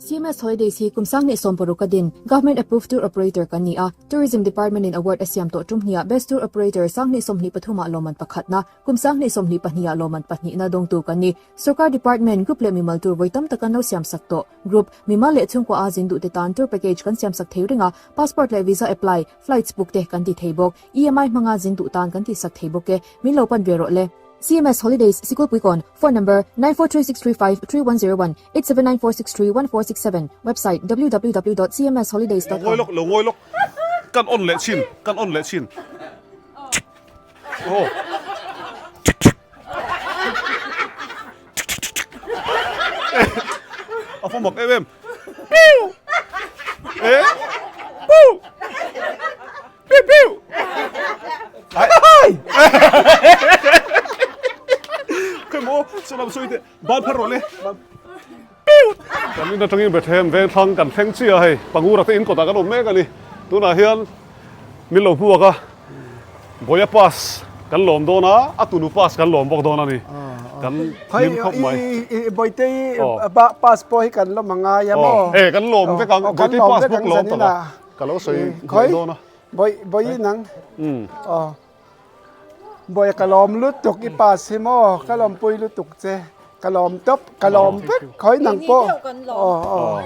CMS Holidays hi kum 2016 a din Government Approved Tour Operator kan ni a, Tourism Department in award a siam tawh tum hniah Best Tour Operator 2023 ah lawmman pakhatna, kum 2022 ah lawmman pahnihna dawngtu kan ni. Sorkar Department, Group leh mimal tour vawi tam tak an lo siam sak tawh. Group, mimal leh chhungkua a zin duhte tan tour package kan siam sak thei reng a, passport leh visa apply, flights book te kan ti thei bawk. EMI hmanga zin duh tan kan tihsak thei bawk e. Min lo pan ve rawh le. CMS Holidays, Sikulpuikawn, Phone number, 9436353101, 8794631467, Website, www.cmsholidays.com. Lo ngawi lawk, lo ngawi lawk. Kan on leh chin, kan on leh chin. Aw. A fa mak em em. Piu! Eh? Piu! Piu piu. Ai. Cái mô sao làm suy thế ban phát rồi le. Piu. Kan in atangin Bethlehem veng thlang kan thleng chia hei pangura te in kawtah kan awm mek a ni. Tunah hian min lo hmuak a Boya pass kan lawm dawn a, a tunu pass kan lawm bawk dawn a ni. Kan hlim khawp mai. Boite pass pawh hi kan lawm a ngai a maw? E kan lawm vek ang, Boite pass bawk lawm tak a. Ka lo sawi hmel dawn a. Bawi bawi nang. Aw. Bawi ka lawm lutuk i pass hi maw ka lawmpui lutuk che. Ka lawm tawp ka lawm vek khawi nang pawh. Aw aw.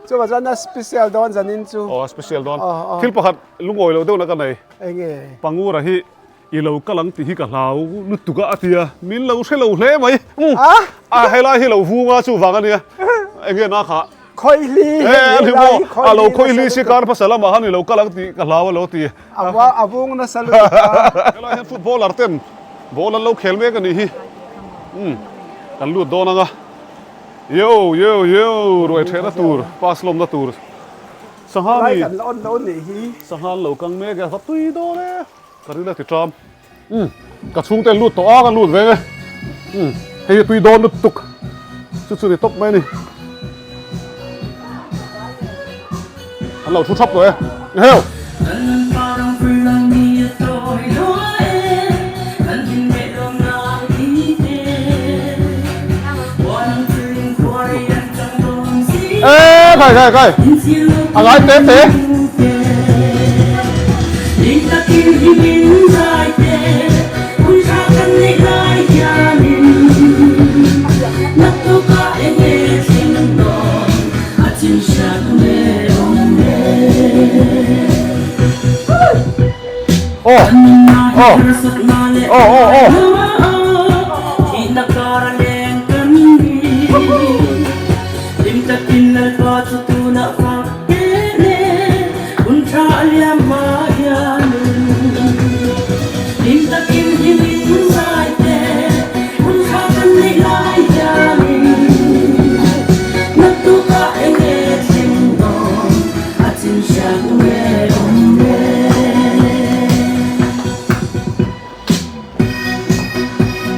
Chuvang chuan a special dawn zanin chu. Aw a special dawn. Thil pakhat lungawi lo deuhna ka nei. Enge? Pangura hi i lo kal ang tih hi ka hlau lutuk a a ti a. Min lo hre lo hle mai. A helai hi lo vung a chuvang a nia. Enge na kha? Khawihli hei lai a lo khawihli si kar hmasa lamah khan i lo kal ang tih ka hlau a lo ti. A vung nasa lutuk a. Helai hian footballer ten ball an lo khel mek a nih hi. Umm kan lut dawn ang a. Yo yo yo ruai thehna tur pass lawmna tur sangha mi. Kan la on lo nih hi. Sangha an lo kang mek e va tui dawn e. Ka rin a ti ṭam. Umm ka chhungte an lut tawh a ka lut ve e. Umm hei hi tui dawn lutuk chu chu ni tawp mai a ni. An lo thu thap tawh e. Heo! Ê khai khai khai a ngai te te. Aw aw aw aw aw.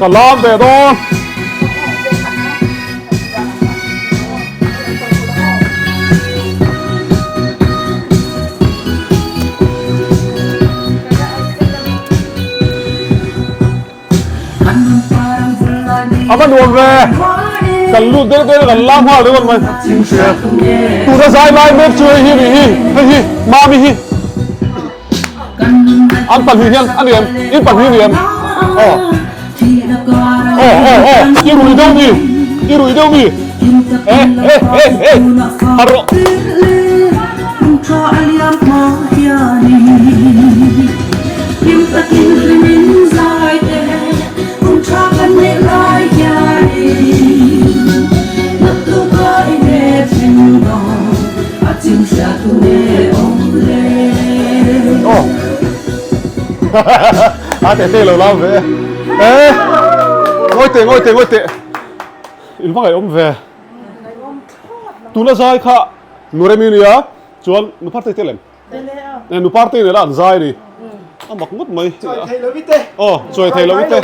Ka lam ve dawn. A va nuam ve. Kan lut deuh deuh kan lam nghal ringawt mai. Tuna zai lai mek chu hei hi nih hi. Hei hi mami hi. An pahnih hian a ni em? In pahnih a ni em? Aw. Aw aw aw i rui deuh mi? I rui deuh mi? Eh eh eh eh har rawh. Aw a teh teh lo lam ve e ngawi teh ngawi teh ngawi teh in va ngaihawm ve tuna zai kha nuremi nia chuan nu parte te lem nu parte nena an zai ni a mak ngawt mai chawi thei lo ite aw chawi thei lo ite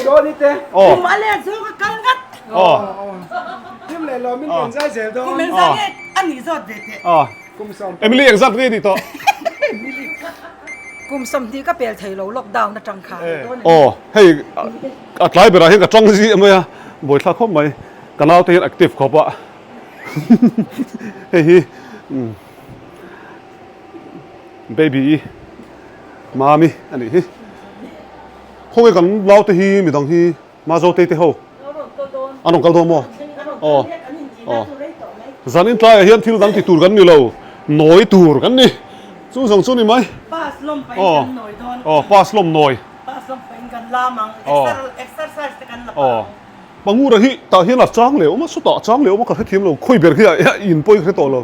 aw kum a let zawk a kal ngat aw hlim leh lawmin kan zai zel dawn kum engzat nge a nih zawt ve teh aw Emily engzat nge ni tawh? Kum 20 ka pel thei lo lockdown atang khan. Aw hei a tlai berah hian ka tang zih mai a, buaithlak khawp mai. Ka naute hian active khawp a. Hei hi baby i mami a nih hi. Khawnge kan naute hi midang hi Mazotei te ho an rawn kal dawn maw? Aw aw zanin tlaiah hian thil dang ti tur kan ni lo, nawi tur kan ni. Chu zawng chu ni mai. Aw aw pass lawm nawi. Aw aw Pangura hi tah hian a chang leh awm a, sawtah a chang leh awm a, ka hrethiam lo, khawi ber hi a in pawhin ka hre tawh lo.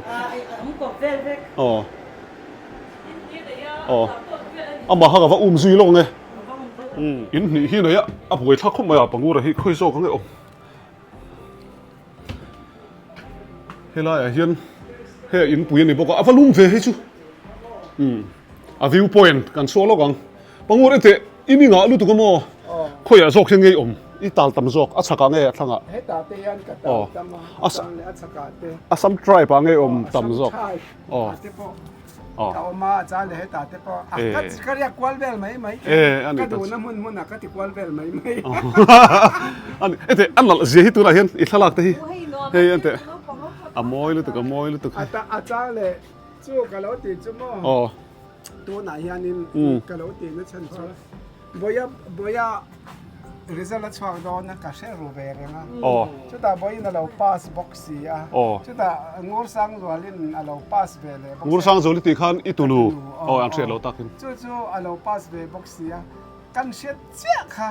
Aw aw amah kha ka va um zui lawk ang e. In hnih hi nei a, a buai thlak khawp mai a, Pangura hi khawi zawk ang e awm. Helaiah hian hei a inpui a ni bawk a, a va lum ve hei chu. Umm a view point kan chhuak lawk ang. Pangur ete i ni ngah lutuk a maw? Khawiah zawk hian nge i awm? I tal tam zawk, a chhakah nge a thlangah? Hetah te hian ka tal tam a, a chang leh a chhakah te. Assam tribe ah nge i awm tam zawk? Aw, te pawh ka awm a, a chang leh hetah te pawh. A ka ka riak kual vel mai mai. Ka duhna hmun hmunah ka ti kual vel mai mai. Ani ete a nalh zia hi tunah hian i thlalak te hi hei ente a mawi lutuk a mawi lutuk hei. A chang leh chu ka lo tih chu maw? Aw. Tunah hianin ka lo tih na chhan chu Boia Boia result a chhuak dawn a ka hre ru ve reng a. Chutah Boiin a lo pass bawk si a. Chutah Ngursangzualin a lo pass ve leh bawk si a. Ngursangzuali tih khan i tunu aw an hriat loh takin. Chu chu a lo pass ve bawk si a. Kan hriat chiah kha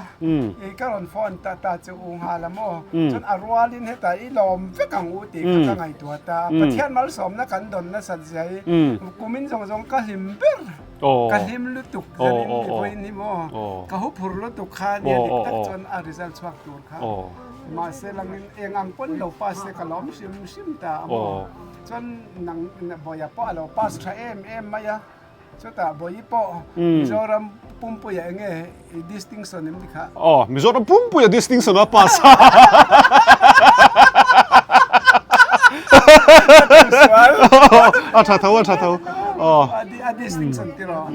i ka rawn phone ta ta chu u nghal a maw? Chuan a rualin hetah i lawm vek ang u tih kha ka ngaihtuah ta. Pathian malsawmna kan dawn nasat zia hi kumin zawng zawng ka hlim ber. Ka hlim lutuk zanin i vawiin hi maw? Ka huphur lutuk kha nia dik tak chuan a result chhuak tur kha. Mahse langin eng ang pawn lo pass se ka lawm hrim hrim ta a maw? Chuan nang Bawiha pawh a lo pass tha em em mai a. Chutah Bawihi pawh Mizoram pumpuia eng nge distinction em ti kha? Aw, Mizoram pumpuia distinction a pass. A tha tho, a tha tho. Aw. A distinction ti rawh.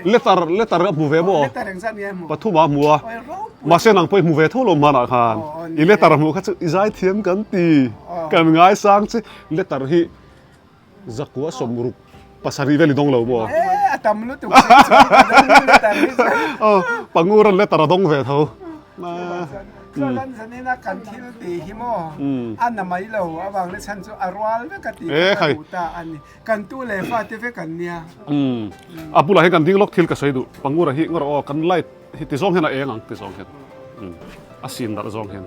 Letter, letter a hmu ve maw? Letter engzat nge a hmu? Pathum a hmu a. Mahse nang pawh i hmu ve tho lo hmanah khan. I letter hmuh kha chu i zaithiam kan ti. Kan ngaisang che. Letter hi Zakua sawmruk pasarih vel i dawng lo maw? Eh, a tam lutuk che chuan ka dawng letter hi chu. Aw, Panguran letter a dawng ve tho. Chuan an zanina kan thil tih hi maw a na mai lo avang le chhan chu a rual vek a tih kha ka duh ta a ni. Kan tu leh fate vek an nia. A bulah hian kan ding lawk thil ka sawi duh. Pangura hi ngawrh aw kan light hi ti zawng hian a eng ang ti zawng hian. A sin darh zawng hian.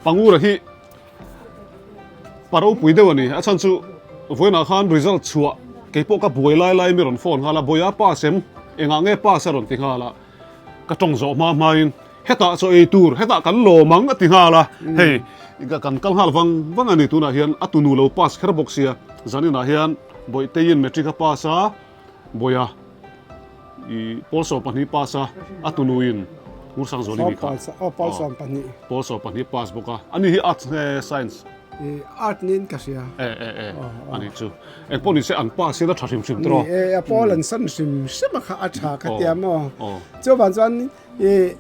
Pangura hi pa ropui deuh a ni. A chhan chu vawiinah khan result chhuah kei pawh ka buai lai lai mi rawn phone nghal a, Bawiha pass em? Engah nge pass a rawn ti nghal a, ka tawng zawh hma hmain hetah chaw ei tur, hetah kan lawm ang a ti nghal a, hei kan kal nghal vang vang a ni tunah hian a tunu lo pass kher bawk sia, zaninah hian Bawihteiin matric a pass a, Bawiha. I pawl 12 pass a, a tunuin Ngursangzuali ni kha. Aw, pawl 12. Pawl 12 pass bawk a. Ani hi arts nge science? I art niin ka hria. E, e, e, ani chu. Eng pawh ni se an pass hian a tha hrim hrim tawh. Ni e, a pawl an san hrim hrim a kha a tha ka tia maw. Chuvang chuan i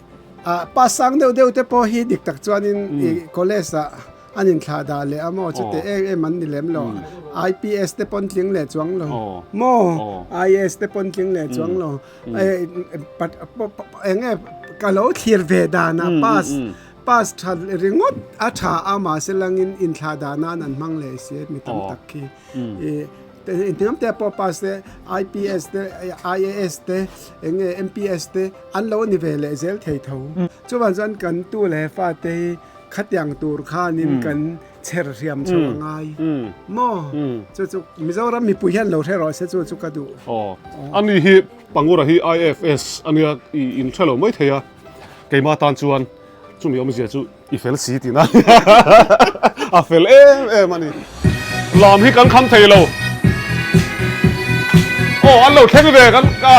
a pass sang deuh deuh te pawh hi dik tak chuanin i college ah An inthlah dah leh a maw? Chute em em an ni lem lo. IPS te pawn tling leh chuang lo maw? IAS te pawn tling leh chuang lo. Eng nge ka lo thlir ve danah pass pass tha ringawt a tha a mahse langin inthlah dah nan an hmang leh si mi tam tak khi. Inhniam te pawh pass te IPS te IAS te eng nge MPS te an lo ni ve leh zel thei tho. Chuvang chuan kan tu leh fate hi Khatiang tur khanin kan chher hriam chho a ngai maw? Chu chu Mizoram mipui hian lo hre rawh se chu chu ka duh. Aw, ani hi Pangura hi IFS ania i in hre lo mai thei a, keimah tan chuan chumi awmzia chu i fel si tihna a ni a fel em em a ni. Lam hi kan kham thei lo. Aw, an lo thleng ve kan a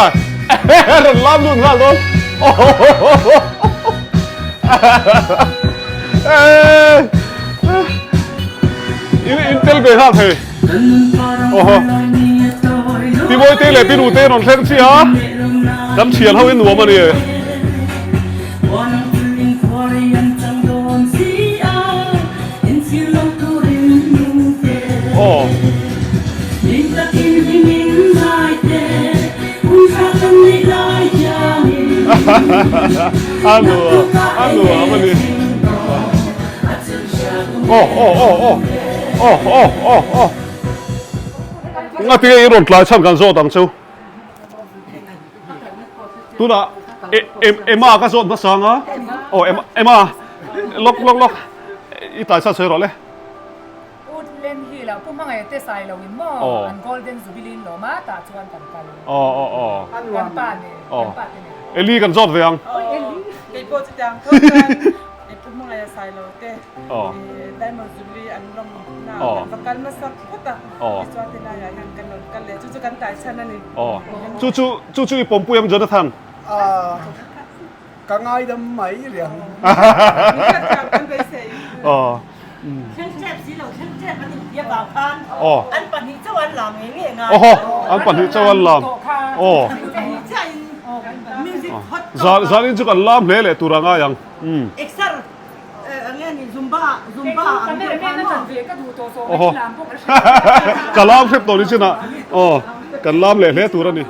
rawn lam lut nghal dawn. In in tel ve nghal thei. Oho. Pi Mawite leh Pi Nute rawn thleng chiah a. Kan thian ho in nuam a ni. Aw. A nuam, a nuam a ni. Aw, aw, aw, aw. Aw, aw, aw, aw. Ngatinge i rawn tlai chhan kan zawt ang cheu. Tunah Emma ka zawt hmasa ang a. Aw Emma, Emma lawk lawk lawk i tlai chhan sawi rawh le. Woodland Hill ah Pu Hmangaih te sai lo in maw an Golden Jubilee in lawm a tah chuan kan kal. Aw aw aw. Kan pa nen, kan pa te nen. Eli kan zawt ve ang. Keipawh chutiang tho chuan Pu Hmangaih sai lo te Diamond Jubilee an lawm na kan va kal hmasa phawt a. Tichuan tilai ah hian kan rawn kal leh chu chu kan tai chhan a ni. Aw. Chu chu chu chu i pawmpui ang Jonathan. Ka ngaidam mai riang. Kan beisei. Aw. Thleng tep si lo thleng tep an inpia vang khan an pahnih chauh an lam ngei ngei ngai. Awhaw an pahnih chauh an lam. Aw. Music hot tawk a. Zanin chu kan lam hle leh tur a ngai ang. Exer enge ni zumba zumba ang deuh kha maw. Awhaw ka lam hrep tawh ni chinah aw kan lam leh hle tur a ni.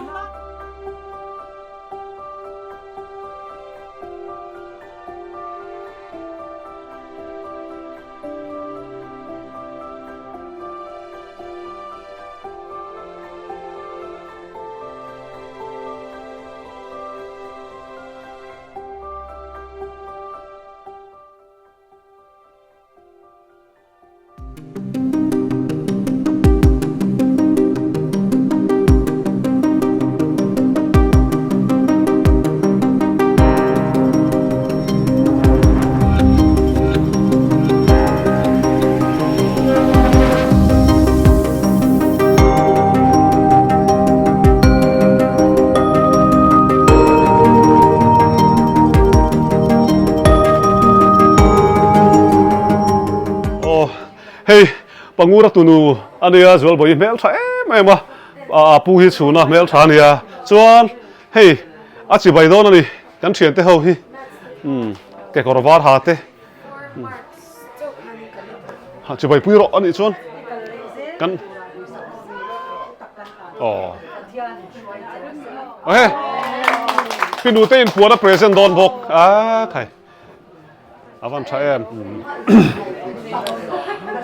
Aw hei Pangura tunu a nia Zualbawi hmel tha em em a a pu hi chhuna hmel tha a nia chuan hei a chibai dawn a ni kan thiante ho hi umm kekawr var ha te chibai pui rawh a nih chuan kan aw he pinu te in puan a present dawn bawk a khai. A van tha em.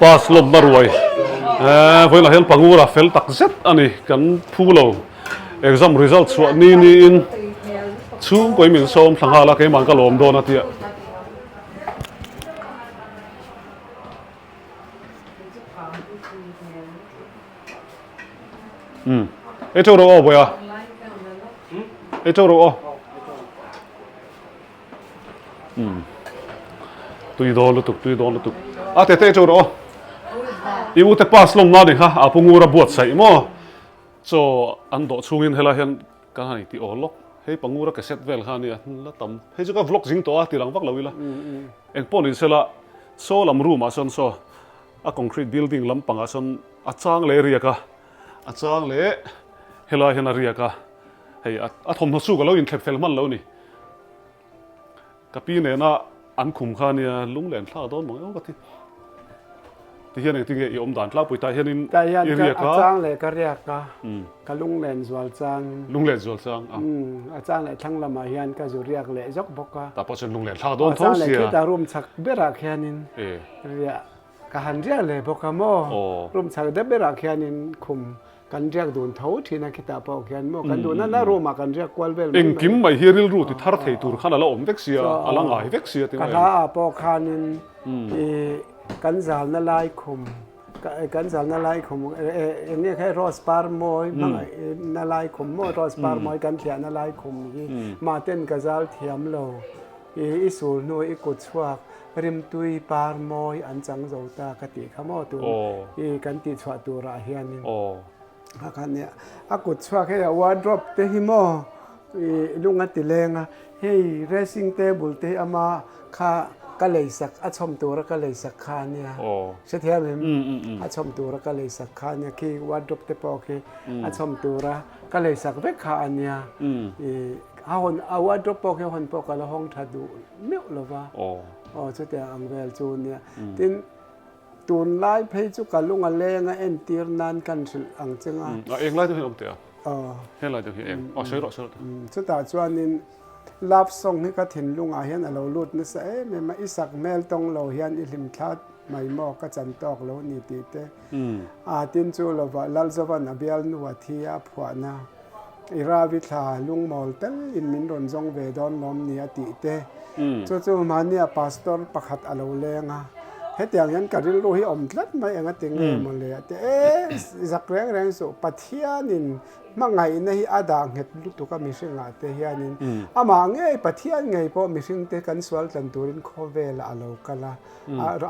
Pass lawmna ruai. Eh vawiinah hian pangura fel tak zet a ni kan phu lo. Exam result chhuah ni niin chhungkawi min sawm thla nghal a keimah ka lawm dawn a tia. Um ei teuh rawh aw bawiha. Ei teuh rawh aw. Umm tui dawn lutuk tui dawn lutuk a tete chu rawh aw i ute pass lawm na ni kha a pu ngur a buatsaih maw chaw an dawh chhungin helai hian ka han intih aw lawk hei pangur a cassette vel kha ania la tam hei chu ka vlog zing tawh a ti lang vak lo ila engpawh ni sela saw lam room ah sawn saw a concrete building lampangah sawn a chang leh riak a a chang leh helai hian a riak a hei a thawmhnaw chu ka lo inthlep fel hman lo ni. Ka pi nena an khum kha nia lunglen thlak dawn mang emaw ka ti. Ti hian engtin nge i awm dan tlangpui tah hianin i riak a. A chang leh ka riak a, ka lunglen zual chang. Lunglen zual chang a. A chang leh thlang lamah hian ka zu riak leh zawk bawk a. Tah pawh chuan lunglen thlak dawn tho sia. A chang leh khitah room chhak berah khianin riah ka han riak leh bawk a maw. Room chhak deuh berah khianin khum Kan riak dun tho thin a khitah pawh khian maw kan duhna na room ah kan riak kual vel mai mai. Engkim mai hi rilru ti thar thei tur khan a la awm vek sia, a la ngai vek sia ti mai ang. Ka hla ah pawh khanin i kan zalna lai khum, kan zalna lai khum eng nge kha rose par mawi hmangaihna lai khum maw rose par mawi kan thliahna lai khum hi mahten ka zal thiam lo i i sul hnu i kut chhuak Rimtui par mawi an chang zo ta ka tih kha maw tun i kan tih chhuah turah hianin a kha nia a kut chhuak hei a wardrobe te hi maw i lung a ti leng a hei dressing table te hi ama kha ka lei sak a chhawm tura ka lei sak kha ania hrethiam em a chhawm tura ka lei sak kha ania khi wardrobe te pawh khi a chhawm tura ka lei sak vek kha ania i a hawn a wardrobe pawh khi a hawn pawh ka la hawng tha duh meuh lo va aw chutiang ang vel chu nia tin Tunlai phei chu ka lung a leng a entir nan kan hrilh ang che nga. A eng lai deuh hi a awm teh a. Heng lai deuh hi a eng. Aw sawi rawh sawi rawh. Chutah chuanin love song hi ka thinlungah hian a lo lut nasa em em a, i sak hmel tawng lo hian i hlim thla mai maw ka chan tawk lo ni tih te. A tin chu lovah Lalzovan a bialnu a thi a phuahna i ravi thla lungmawl tel in min rawn zawng ve dawn lawm ni a tih te. Chu chu mahnia pastor pakhat a lo leng a, hetiang hian ka rilru hi awm tlat mai eng a ti nge maw le a ti e, zak reng reng suh Pathianin hmangaihna hi a dah nghet lutuk a mihringah te hianin amah ngei Pathian ngei pawh mihringte kan sual tlan turin khawvelah a lo kal a,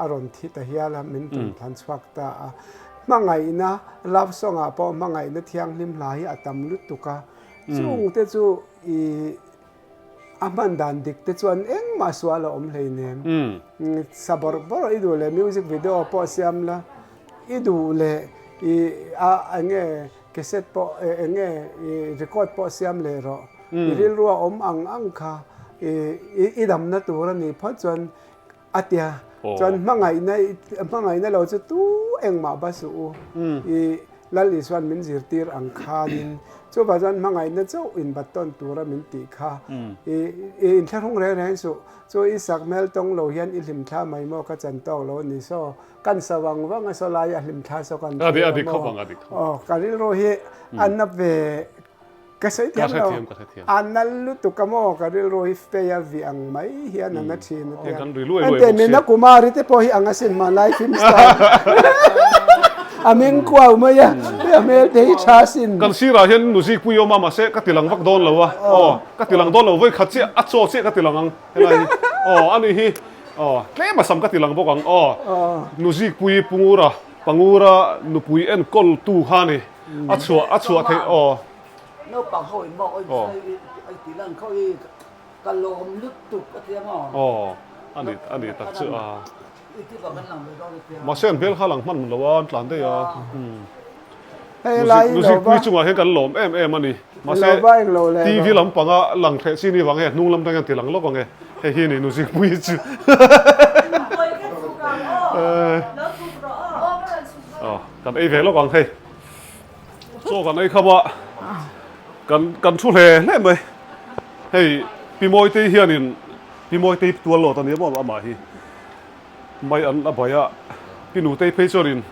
a rawn thi ta hial a, min rawn thlan chhuak ta a. Hmangaihna love song ah pawh hmangaihna thianghlim hla hi a tam lutuk a, chungte chu i A hman dan dik te chuan engmah sual a awm hleinem. Sa bawrh bawrh i duh leh music video pawh siam la, i duh leh i a eng nge cassette pawh eng nge i record pawh siam leh rawh. I rilru a awm ang ang kha i i damna tur a nih phawt chuan A tia chuan hmangaihna hmangaihna lo chu tu engmah ba suh u i Lal Isuan min zirtir ang khanin chuvah chuan hmangaihna chauh inbat tawn tura min tih kha i i inthlahrung reng reng suh chu i sak hmel tawng lo hian i hlimthla mai maw ka chan tawk lo a ni saw kan sa vang vang a saw lai a hlimthla saw kan thlir a maw aw ka rilru hi a na ve Ka sawi thiam lo. A nal lutuk a maw ka rilru hi fei a vi ang mai hian a na thin a tia. Ente Meena Kumari te pawh hi ang asin hmanlai film star. A meng kuau mai a, a hmel te hi tha asin. Kan sirah hian music pui awm a mahse ka tilang vak dawn lo a aw ka tilang dawn lo vawi khat chiah a chaw chiah ka tilang ang helai hi aw ani hi aw tlem a sam ka tilang bawk ang aw music pui pungura pangura nupui enkawl tu kha ani a chhuah a chhuah theih aw. Naupang ho in maw oi ti lang kho i ka lawm lutuk a tia maw. Aw ani ani tak chu a. Mahse an hmel kha lang hman lo a an tlan daih a. Music pui chungah hian kan lawm em em a ni. Mahse TV lampanga lang thleh chi ni vang e hnung lam tang hian ti lang lawk ang e. Hei hi ni music pui chu. Aw kan ei ve lawk ang hei. Chaw kan ei kham a, kan kan thu hle hle mai. Hei Pi Mawitei hianin Pi Mawitei tual lawt a ni maw amah hi mai an a bai a, Pi Nutei phei chuanin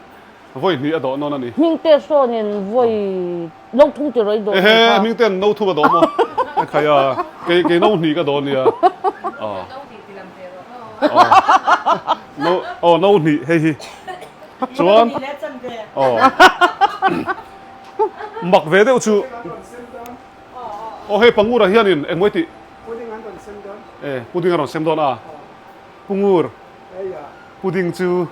vawi hnih a dawh nawn a ni. Hmingte sawnin vawi no thum ti rawih dawh nih kha. Ehe Hmingte'n no thum a dawh maw? E khai a, kei kei no hnih ka dawh nia. No aw no hnih hei hi. Chuan aw mak ve deuh chu aw hei Pangura hianin engmawi tih e pudding a rawn sem dawn a Pungur pudding chu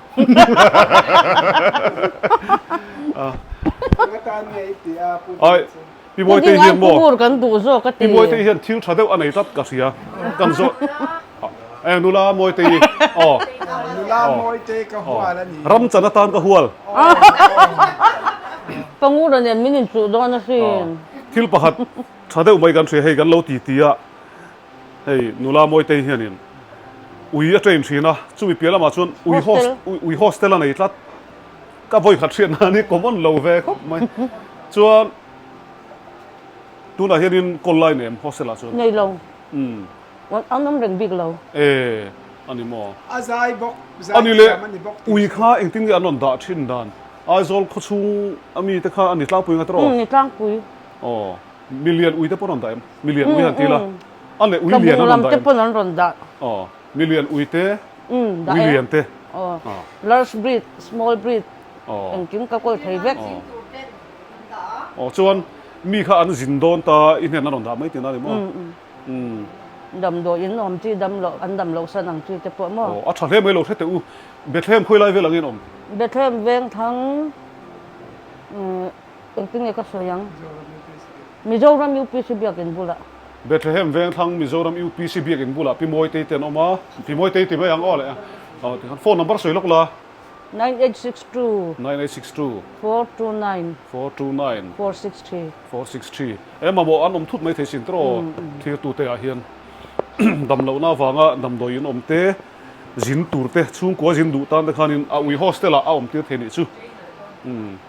ai Pi Mawitei hian maw Pi Mawitei hian thil tha deuh a nei tlat ka hria kan zawh E nula Mawitei aw. Nula Mawitei ka hual a ni. Ram chan atan ka hual. Pangura nen min inchuh dawn asin. Thil pakhat tha deuh mai kan hria hei kan lo ti ti a, hei nula Mawitei hianin ui a train thin a, chumi piah lamah chuan ui host ui hostel a nei tlat. Ka vawi khat hriat nan hi common lo ve khawp mai. Chuan tunah hianin call lai nem hostel ah chuan. Nei lo. An awm reng bik lo. E, a ni maw? A zai bawk, zai thiam a ni bawk tih Ui kha engtin nge an rawn dah thin dan? Aizawl khawchhung a mi te kha a ni tlangpui nga tiraw? Umm, ni tlangpui. Aw, milian ui te pawh rawn dah em? Milian ui han ti la. A leh ui lian an rawn dah em? Tlabung lam te pawn an rawn dah. Aw, milian ui te, ui lian te. Aw, large breed, small breed, engkim ka kawl thei vek. Aw, chuan mi kha an zin dawn ta i hnen an rawn dah mai tihna a ni maw? Umm. Damdawi in awm chi dam loh an dam loh san ang chi te pawh maw? Aw a tha hle mai lo hre teh u. Bethlehem khawi lai vel angin awm? Bethlehem Vengthlang umm engtin nge ka sawi ang? Mizoram UPC biakin bulah. Bethlehem Vengthlang Mizoram UPC biakin bulah Pi Mawitei te an awm a. Pi Mawitei ti mai ang aw leh a. Tikhan phone number sawi lawk la. 9862. 9862. 429. 429. 463. 463. E mamawh an awm thut mai thei sin tawh thirtute ah hian damlohna avanga damdawi in awm te, zin tur te chhungkua zin duh tan te khanin a ui hostel ah a awm tir thei nih chu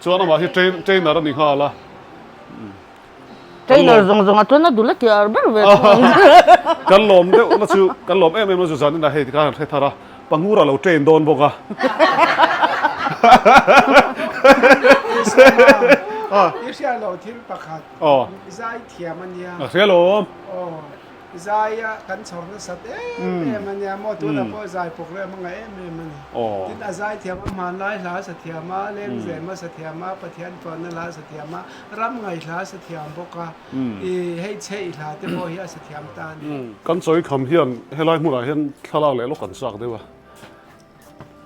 chuan amah hi train trainer a ni nghal a. Trainer zawng zawng ah chuan a dul a tiar ber ve thung. Kan lawm deuh na chu kan lawm em em na chu zanin ah hei tikhan an hre thar a Pangur a lo train dawn bawk a. I hria lo thil pakhat zai thiam a nia. A hria lo. Zai a kan chhawr nasat em em a nia maw tunah pawh zai program a ngaih em em a ni. Tin a zai thiam a hmanlai hla sa thiam a, lengzem a sa thiam a, Pathian tuanna hla a sa thiam a, ram ngaih hla a sa thiam bawk a, ih hei chheih hla te pawh hi a sa thiam ta a ni. Kan chawi kham hian helai hmunah hian thlalak leh lawk kan chak deuh a,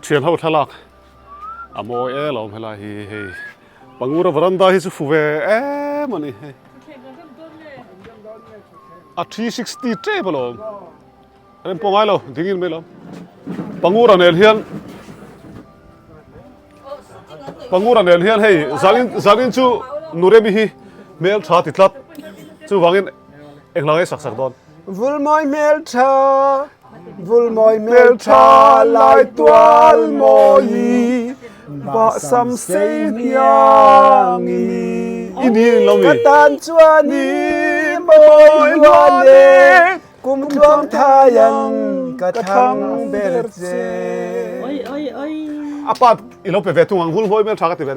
thian ho thlalak a mawi e lo helai hi hei Pangura veranda hi chu fu ve em a ni hei. A 360 tep alawm. Rem pawh ngai lo, ding in mai lo. Pangura nen hian Pangura nen hian hei zanin zanin chu Nuremi hi hmel tha ti tlat. Chuvangin engla nge sak sak dawn. Vulmawi hmel tha, vulmawi hmel tha lai tual mawi bah sam sei hniangi. I ni in lo mi. Ka tan chuan i mawi hluan e, kum tluang thaian ka thlang ber che. Oi oi oi. A pa i lo pe ve thung ang vulmawi hmel tha ka ti ve.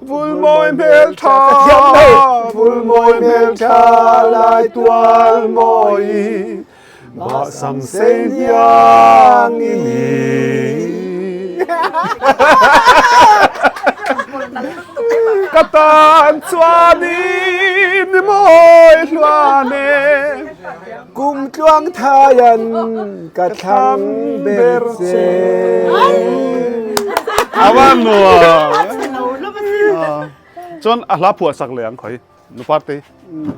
Vulmawi hmel tha, vulmawi hmel tha lai tual mawi bah sam sei hniang i ni. Ka tan chuan i ni mawi hluan e. Kum tluang thaian ka thlang ber che. A va nuam. Chuan a hla phuah sak leh ang khawi nu parte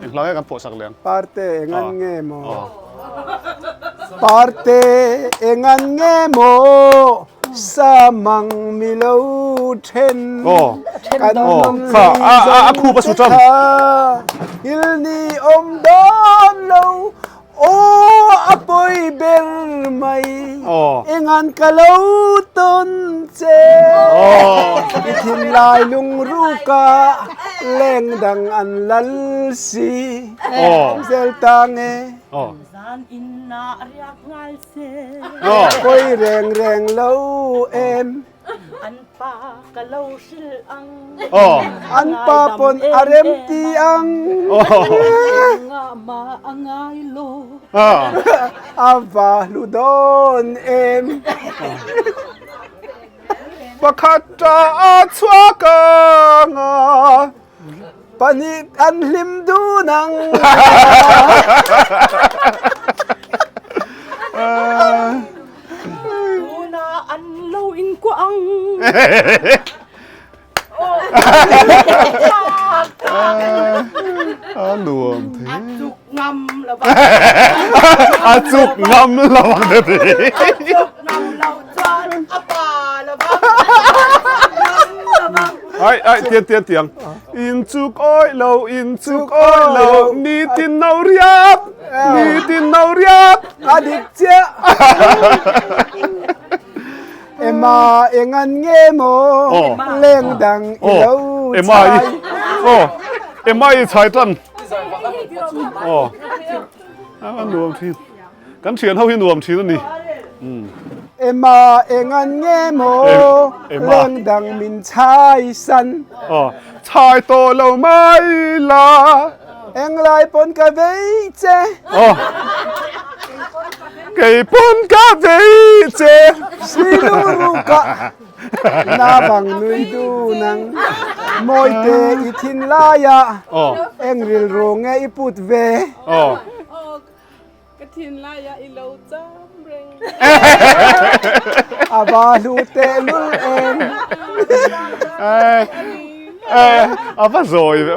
eng hla nge kan phuah sak leh ang. Parte engan nge maw. Parte engan nge maw samang milo then. Kan awm hlui zawng te kha il ni awm dawn lo. Aw a pawi ber mai engan ka lo tawn che i thinlai lungruka leng dang an lal si zel ta nge pawi reng reng lo em. An pa ka lo hrilh ang. An pa pawn a rem ti ang. Engah mah a ngai lo. A va hlu dawn em. Pakhat ta a chhuak ang a. Pahnih an hlim dun ang. Tuna an lo inkuah ang. A nuam thei. A chuk ngam lo ang. A chuk ngam lo ang te ti. A chuk ngam lo chuan a pa lo ang. Ngam lo ang. Ai ai tiang tiang tiang. In chuk awih lo, in chuk awih lo, nitin no riat, nitin no riat. A dik chiah. Emma engan nge maw leng dang i lo chhai. Aw Emma i chhai tan. Aw a nuam thin. Kan thian ho hi nuam thin a ni. Emma engan nge maw leng dang min chhai san. Aw chhai tawh lo mai la. Englai pawn ka vei che. Aw kei pawn ka vei che. Siluru ka na bang nui du nang. Mawite i thinlai ah eng rilru nge i put ve. Aw. Ka thinlai ah i lo cham reng. A va hlu teh lul em. A va zawi ve.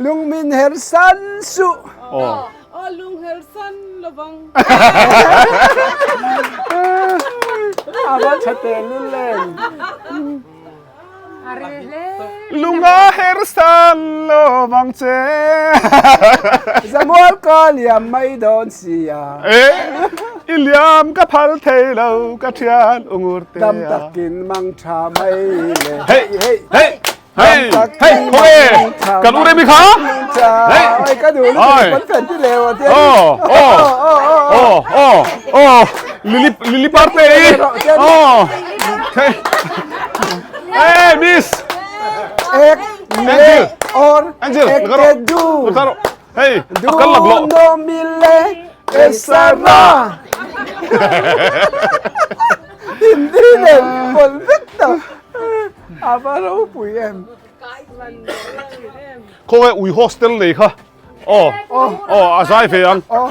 Lung min her san suh. Aw lung her san lovang. A va tha teh lul em. Lunga her san lo vang che. Zamual ka liam mai dawn sia. E. I liam ka phal thei lo ka thian ungur te Dam takin mang tha mai le. Hey hey hey hey hey khaw e kan u remi kha hey ai ka du lu kan fen ti leo te oh oh oh oh oh lily lily parte oh hey hey miss ek Angel or Angel ek te du Hei, a kal lak loh. Duno mile esara. Hindi nen bol vek ta. A va ropui em. Khawnge ui hostel nei kha. Aw, aw a zai ve ang. Aw,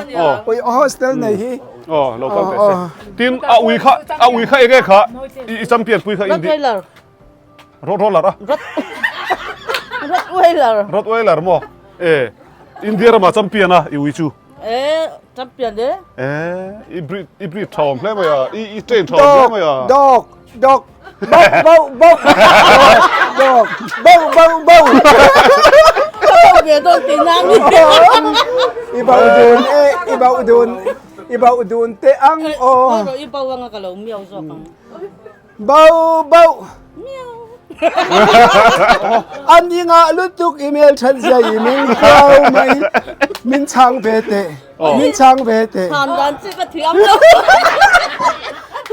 ui hostel nei hi. Aw, lo kal teh se. Tin, a ui kha, a ui kha enge kha i champion pui kha indi. Rottweiler. Rottweiler a. Rottweiler. Rottweiler maw? E, India rama champion a i ui chu. E, champion e. E, i breed i breed tha awm hle mai a, i i train tha awm hle mai a. Dog, dog, dog, bo bo bo. Dog, bo bo bo. Bo ve dawn tih na mi. I bo dun e, i bo dun, i bo dun te ang aw. I bo anga ka lo miau zawk ang. Bauh bauh. An i ngah lutuk i hmelthat zia i min kuau mai. Min chhang ve teh. Min chhang ve teh. Chhan dan chi ka thiam lo.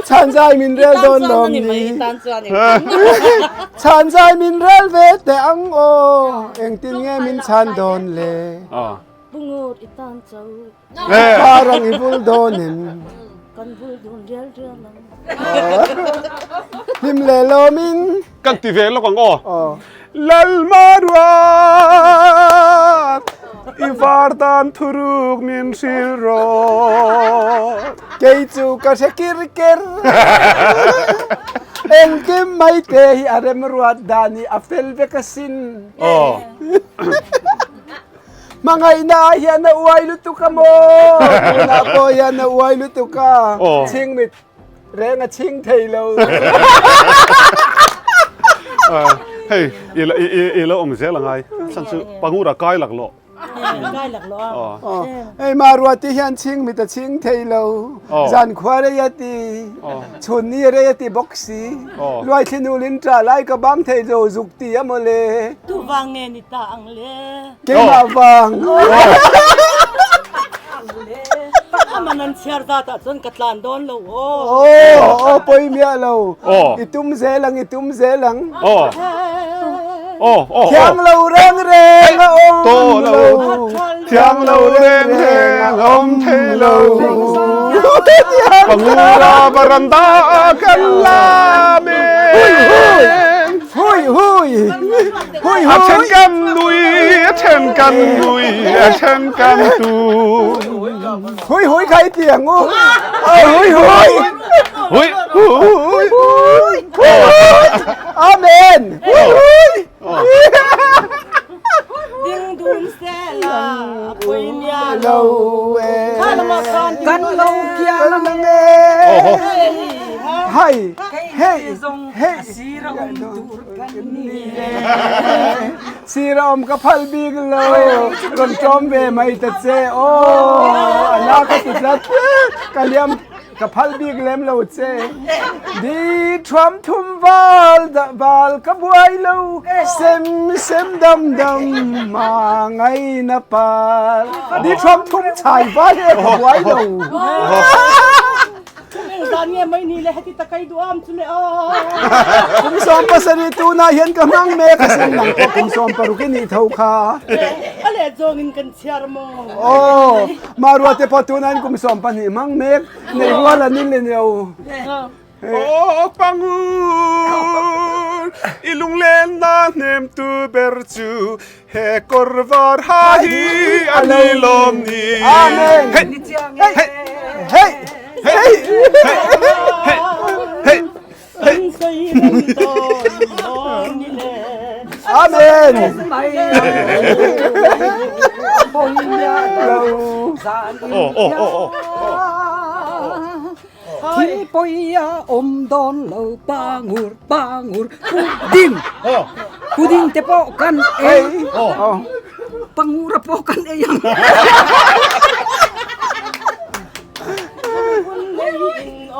Chhan zai min rel dawn lawm ni. Chhan zai min rel ve teh ang aw. Engtin nge min chhan dawn le. Bungut i tan cho. Parang i vul dawnin. Kan vul dun rial rial ang. Hlim leh lawmin. Kan ti ve lawk ang aw. Lalmaruat i var dan thuruk min hril rawh. Kei chu ka hre kir ker. Engkim mai te hi a remruat dan hi a fel vek asin. Hmangaihna ah hian a uai lutuk a maw? Tunah pawh hian a uai lutuk a, chhingmit reng a chhing thei lo. Hei, i lo awm zel angai. Chhan chu pangura kai lak lawh. Kai lak lawh a. Hei Maruati hian chhingmit a chhing thei lo. Zankhua rei a ti. Chhun ni rei a ti bawk si. Luaithli nulin ṭah lai ka bang thei lo zuk ti a maw le. Tuvang nge ni ta ang le. Keimah vang. Aman an chhiar zat ah chuan ka tlan dawn lo aw. Aw aw pawi miah lo. I tum zel ang i tum zel ang. Aw aw aw. Thiang lo reng reng a awm lo. Thiang lo reng reng a awm thei lo. Pangura varanda kan la men. Hui hui. Hui A then kan nui, a then kan nui, a then kan tu. Hui hui khai tiang u. Hui hui. Hui hui. Hui. Amen. Hui hui. Ding dun se la pui mia lo e. Kan lo kia lang e. Hai. Hei. Hei. Sira om tur kan ni e. Sira om ka phal bik lo. Ron tlawm ve mai ta che. Aw ana ka ti tlat. Ka liam ka phal bik lem lo che. Di thuam thum val da val ka buai lo. Sem sem dam dam ma ngai na pal. Di thuam thum chai vai he ka buai lo. Zan nge mai ni le heti takai duam chu le aw. Kum sawm pasarih tunah hian ka hmang mek a sin nang pawh kum sawm paruk i nih tho kha. A leh zawng in kan chhiar maw. Aw Marua te pawh tunah in kum 12 hmang mek nei rual an in le nio. Aw Pangur i lunglenna hnem tu ber chu he kawr var ha hi a ni lawm ni. Amen. Hey hey hey hey hey hey hey. Amen. Oh oh oh oh. Thil pawi a awm dawn lo pangur pangur pudding pudding te pawh kan ei pangura pawh kan ei ang.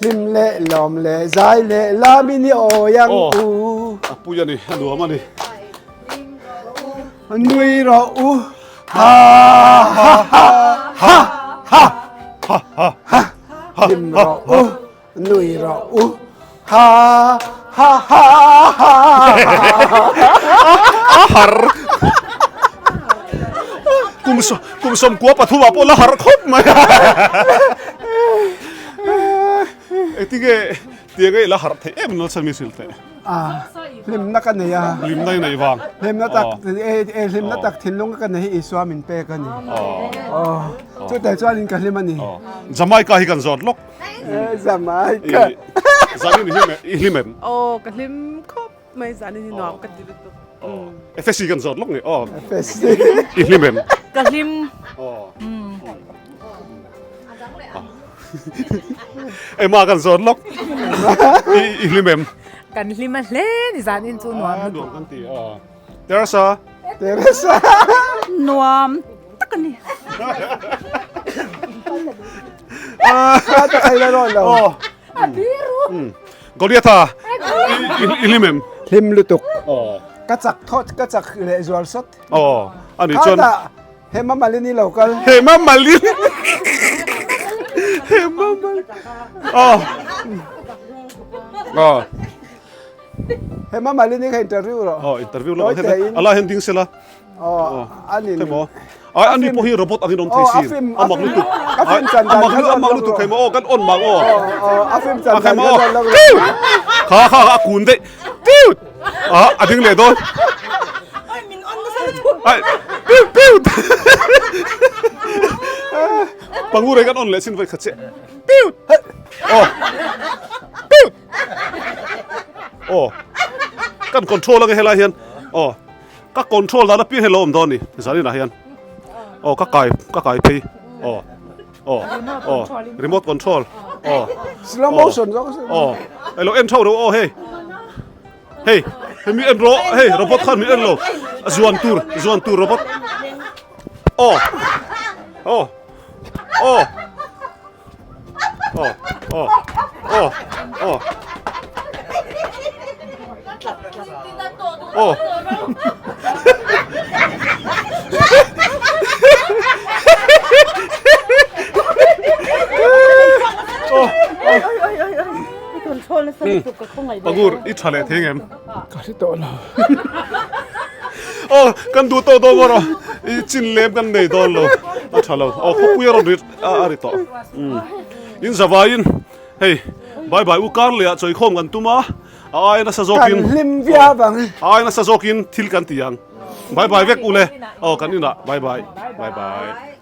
Hlim leh lawm leh zai leh lam in i awi ang u. A pui a ni, a nuam a ni. Nui rawh u. Ha ha ha ha ha ha ha ha. Hlim rawh u. Nui rawh u. Ha ha ha ha. A har. Kum kum 98 ah pawh la har khawp mai. Engtinge tiang i la harh theih em nalsa mi hrilh teh. A hlimna ka nei a. Hlimna i neih vang. Hlimna tak e hlimna tak thinlung ka nei hi Isua min pek a ni. Chutah chuanin ka hlim a ni. Jamaica hi kan zawt lawk. Jamaica. Zanin i hlim i hlim em? Aw ka hlim khawp mai zanin hi nuam ka ti lutuk. FSC kan zawt lawk ni aw. FSC. I hlim em? Ka hlim. Emma kan zawt lawk. I hlim em? Kan hlim a hle ni zan in chu nuam lutuk. Nuam kan ti a. Teresa. Teresa. Nuam tak a ni. Ah, ta ai la ro lo. A biru. Goliatha i hlim em? Hlim lutuk. Ka chak thawt ka chak leh zual sawt. Aw, ani chuan. Hema Malini lo kal. Hema Malini. Hema Malini. Aw. Aw. Hema Malini kha interview rawh. Aw, interview lo. Ala hen ding sela. Aw, ani. Hemo. Ai ani pawh hi robot angin awm thei sin. A mak lutuk. A film chan dan kha a mak lutuk hemo aw kan on mak aw. Aw, a film chan dan kha lo. Kha kha a kun daih. Piu. Ah, a ding leh dawn. Ai min on nasa lutuk. Ai, piu piu. Pangu rei kan on leh sin vai kha che. Piu. Oh. Piu. Oh. Kan control ange helai hian. Oh. Ka control dan apiang hi lo awm dawn ni zanin ah hian. Oh ka kai ka kai phei. Oh. Oh. Oh. Remote control. Oh. Slow motion zawk. Oh. Elo en thau ro oh hei. Hei, hei mi en ro, hei robot khan mi en lo. Zuan tur, zuan tur robot. Oh. Oh. Oh. Oh. Oh. Oh. Oh. Oh. Oh. Pagur, i tha leh thei ngem? Ka hre tawh lo. Aw, kan duh tawh dawn maw? I chin lem kan nei dawn lo. A tha lo. Aw, khawpui a rawn ri a ri tawh. In zavaiin hei bye bye u kar leh ah chawikhawm kan tum a, a ai nasa zawkin Kan hlim viau ang. A ai nasa zawkin thil kan ti ang. Bye bye vek u le. Aw, kan inah bye bye. Bye bye.